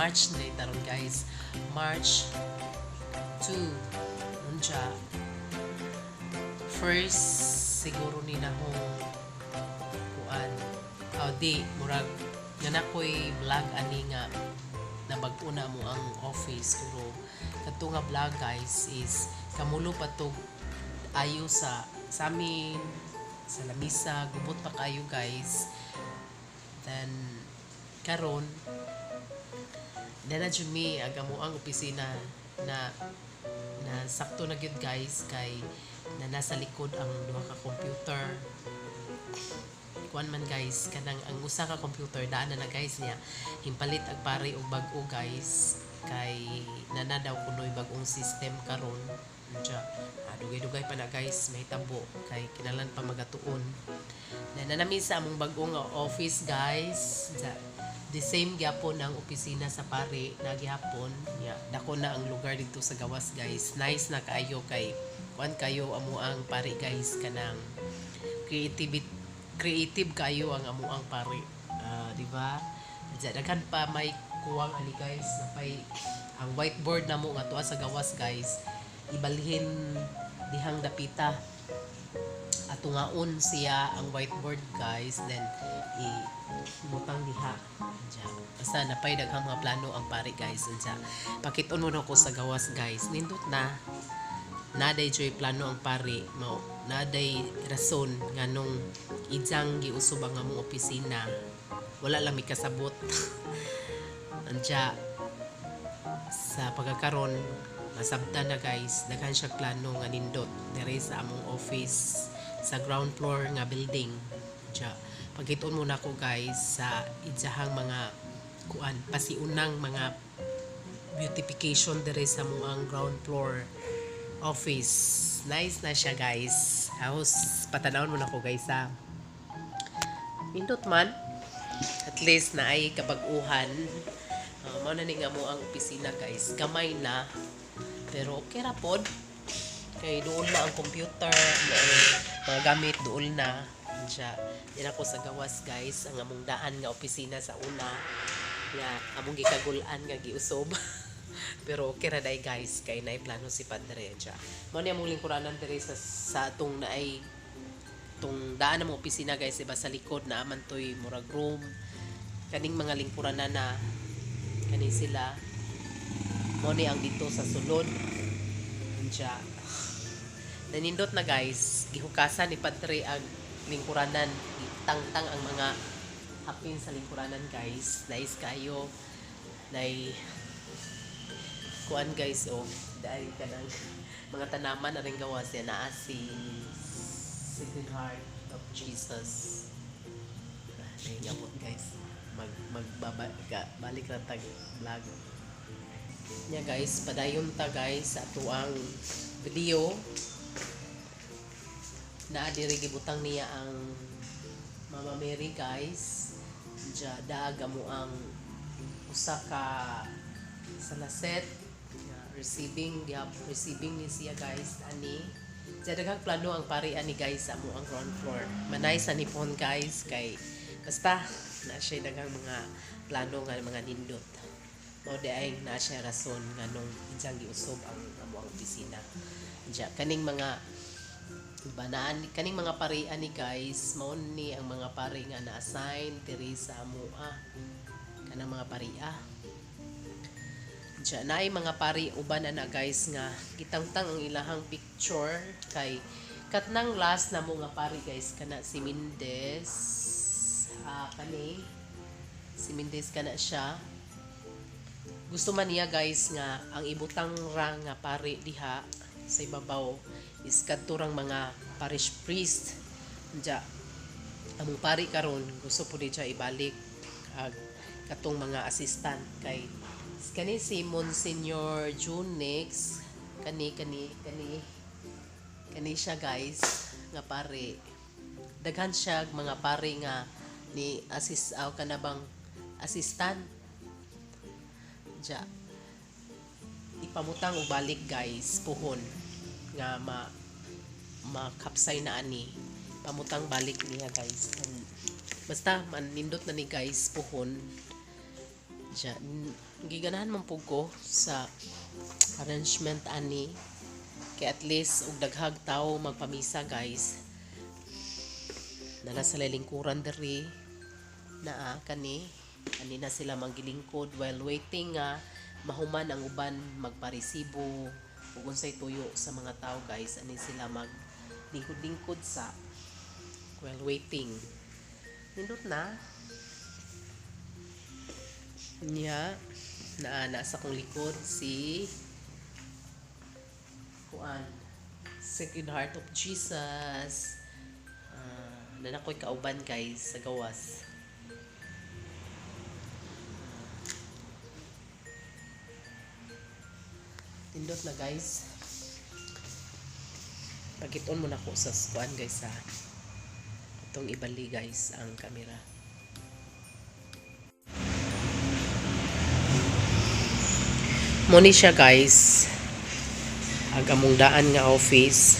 March na taron, guys, March 2. Unja first siguro ni na hong kuan, oh, di murag nga na ko'y vlog ani nga nabag-o na mo ang office, pero kadto nga vlog, guys, is kamulo pa to ayo sa amin sa lamisa, gubot pa kayo, guys. Then karon na jud mi ang amo ang opisina na na sakto na gyud, guys, kay na nasa likod ang duha ka computer. Kuan man, guys, kanang ang usa ka computer daan na na, guys, niya himpalit ag pare og bag-o, guys, kay nana daw kunoy bag-ong system karon. Unja, dugay-dugay pa na, guys, mahitabo kay kinahanglan pa magatuon na nanami sa among bag-ong office, guys. Unja, the same gyapon ang opisina sa pare na gihapon nya. Dako na ang lugar dito sa gawas, guys. Nice na kaayo kay kuan kayo amo ang pare, guys, kanang creative, creative kayo ang amo ang pare. Ah, di ba? Diyan, daghan pa may kuwang ani, guys, napay ang whiteboard namo nga tuwa sa gawas, guys, ibalhin dihang dapita, atungaon siya ang whiteboard, guys, then i butang diha. Diya. Basta napay daghang mga plano ang pare, guys. Unsa, pakiton mo na ko sa gawas, guys. Nindot na naday joy plano ang pare, mao naday rason nganong ijang giusob ang among opisina. Wala lang mi kasabot. Anja, sa pagkakaron masabtan na, guys, daghan siya plano nga nindot diri sa among office sa ground floor nga building. Diya, pagkiton mo nako, guys, sa idzahang mga kuan, pasiunang mga beautification diri sa among ground floor office. Nice na siya, guys. House patanawon mo nako, guys, ha. Nindot man, at least na ay kabag-uhan. Mao na ni nga mo ang opisina, guys. Gamay na pero okay ra pod kay dool na ang computer, mga gamit dool na siya. Din ako sa gawas, guys, ang among daan nga opisina sa una nga among gikagul-an nga giusob. Pero okay ra day, guys, kay naay plano si Padre siya. Mao ni among lingkuranan diri sa atong naay tong daan among opisina, guys, diba sa likod na man toy murag room, kaning mga lingkuranan na kani sila. Mao ni ang dito sa sulod. Unya nanindot na, guys, gihukasan ni Padre ang lingkuranan, tangtang ang mga hapin sa lingkuranan, guys. Nice kayo, nay kuan, guys, oh, dahil kanang mga tanaman na rin gawas yan naa si Sacred Heart of Jesus. Nahingabot, guys, mag magbaba ga, balik ra tag vlog nya, guys. Padayon ta, guys, sa atuang video. Naa diri gibutang niya ang Mama Mary, guys. Diya daag mo ang usa ka salaset nga receiving gyap, receiving ni siya, guys, ani. Diya daghang plano ang pari ani, guys, sa amo ang ground floor. Manay sa nipon, guys, kay basta na siya daghang mga plano nga mga nindot. Mao di ay na siya rason nganong ijang giusob ang amo ang opisina. Diya kaning mga banaan, kaning mga pari ani, guys, mao ni ang mga pari nga na-assign diri sa amoa, kanang mga paria. Diya naay mga pari uban ana, guys, nga gitangtang ang ilahang picture kay katnang last na mo nga pari, guys, kana si Mendez, kani si Mendez, kana siya. Gusto man niya, guys, nga ang ibutang ra nga pari diha sa ibabaw is kadto rang mga parish priest. Diya among pari karon gusto pud siya ibalik ag katong mga assistant kay kani si Monsignor Junix, kani kani kani kani siya, guys, nga pare. Daghan siya mga pare nga ni assist aw kana bang assistant. Diya ipamutang og balik, guys, puhon nga ma makapsay na ani, pamutang balik niya, guys. And basta manindot na ni, guys, puhon. Diya. Giganahan man pud ko sa arrangement ani kay at least og daghag tawo magpamisa, guys. Nana sila lingkuran diri, naa kani ani na sila manggilingkod while waiting nga mahuman ang uban magparesibo ug unsay tuyo sa mga tao, guys. Ani sila mag lingkod-lingkod sa while waiting. Nindot na niya. Naa na sa kong likod si kuan, Sacred Heart of Jesus. Uh, na ako'y kauban, guys, sa gawas. Nindot na, guys. Pakiton mo na ko sa kuan, guys, ha. Itong ibali, guys, ang camera. Mo ni siya, guys, ang among daan nga office.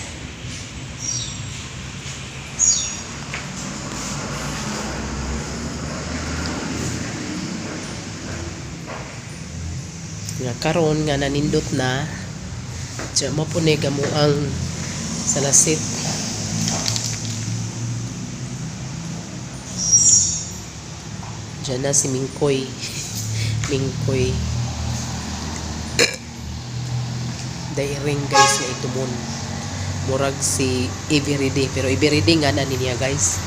Nga karon nga nanindot na. Diya mo po ni gamo ang salasit. Diyan na si Mingkoy. Mingkoy. Dairing, guys, nga itumon. Murag si Everyday. Pero Everyday nga na niya, guys.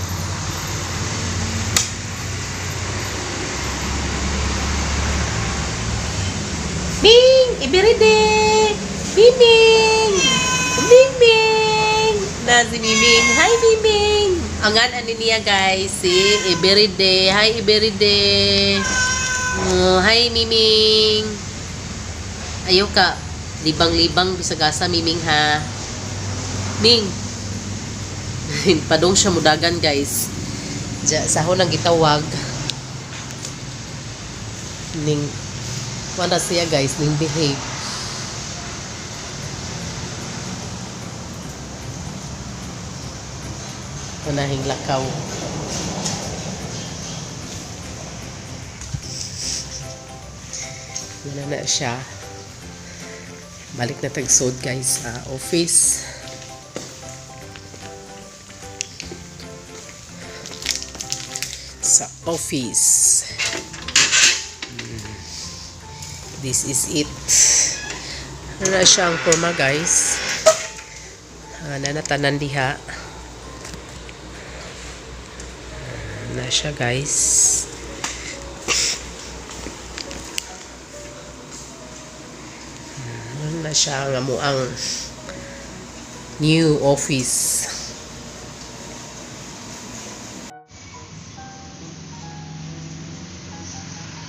Ming! Everyday! Miming! Miming! Na si Miming. Hi, Miming! Ang ani niya, guys, si Everyday. Hi, Everyday! Oh, hi, Miming! Ayaw ka. Libang-libang bisag asa, Miming, ha. Ming! Padong siya mudagan, guys. Diya, sa ang gitawag. Ning wala siya, guys, ning behave. Panahing lakaw. Wala na siya. Balik na tagsod, guys, sa office. Sa office. This is it. Ano na siya ang forma, guys. Nanatanan diha. Na siya, guys. Ano na siya ang amo ang new office.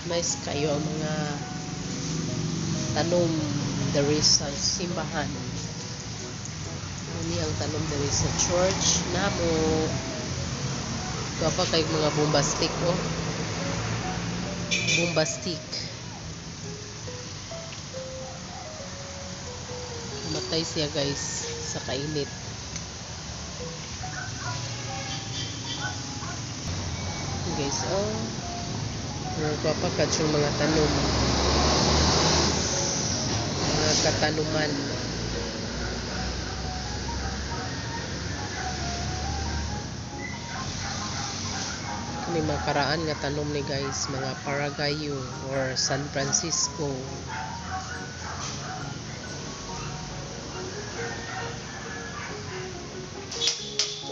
Nice kayo ang mga tanom diri sa simbahan. Uni ang tanom diri sa church namo. Gwapa kay mga bombastic, oh. Bombastic. Matay siya, guys, sa kainit. Guys, oh. Mga gwapa ka yung mga tanom. Mga katanuman. Kani mga karaan nga tanom ni, guys, mga Paragayo or San Francisco.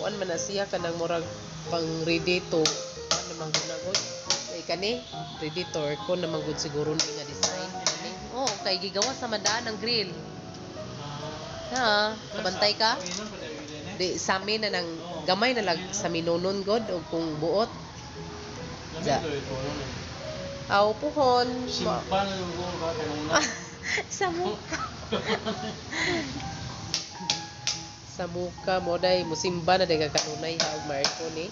Kuan man na siya kanang murag pang ready to kuan naman gud na gud. Kay kani ready to or kon naman gud siguro ni nga design kani. Oh, kay gigawa sa mandaan ang grill. Ha, kabantay ka? Di sa amin na nang gamay na lang sa minunon god og kung buot. Ja. Aw puhon. Simpan yung ka kanuna. Sa muka. Sa muka mo day musimba na day ka kanunay ha og Marco ni.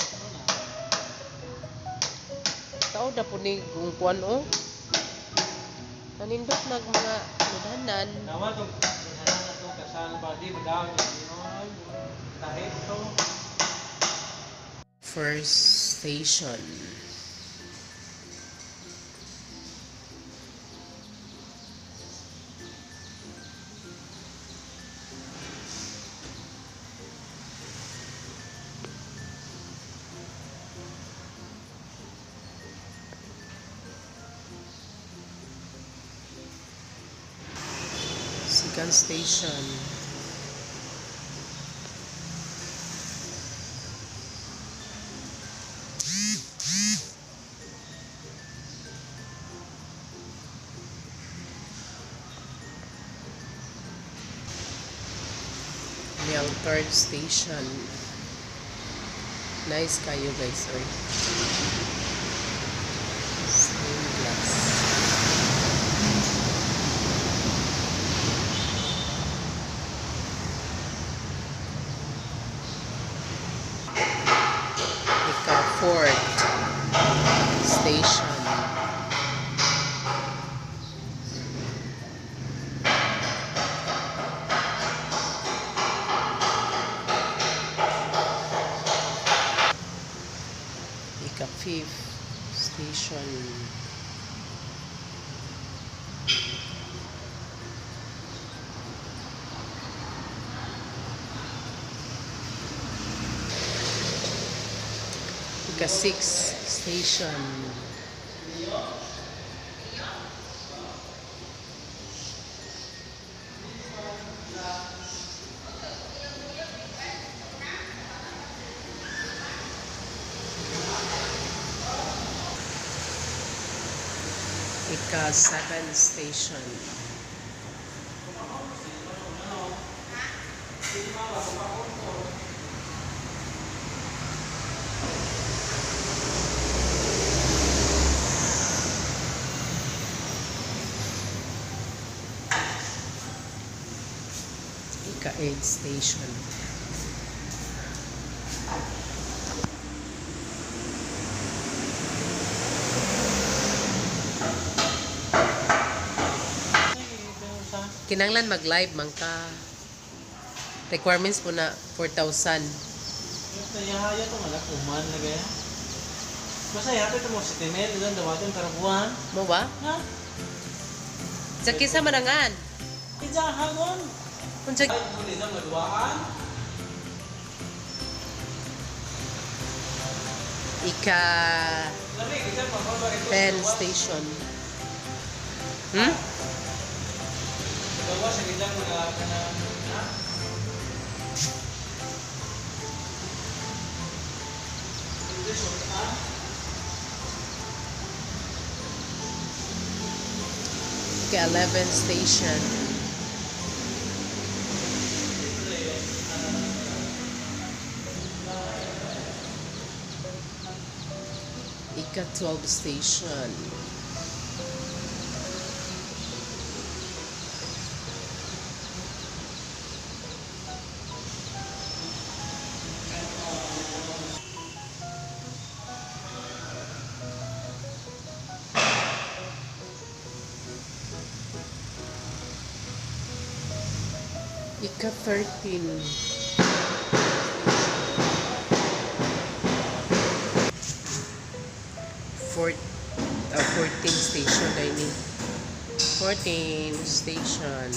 Tao na po ni kung kuan, oh. Nanindot nag mga nudhanan. Nawa tong na to kasal ba di badaw ni tahit to. First station. Second station. Ni ang third station. Nice kayo, guys. Oy. Stained glass. Ika fourth station. Ika fifth station. Ika sixth station. Ika seven station. Ika eight station. Kinanglan mag-live man ka. Requirements po na 4,000. Nayahaya to nga uman na gaya. Basta yata ito mo si Tinel, ilan dawatin karabuan. Mo ba? Ha? Sa kisa manangan. Ijahagon. Unsa Ay, huli na maduaan. Ika Lami, kita pa 10 station. Gawa sa kita mga kanang ha? English ah. Ika 11 station. Ika 12 station. Ika 13. Fourth, 14 station na ini. 14 station.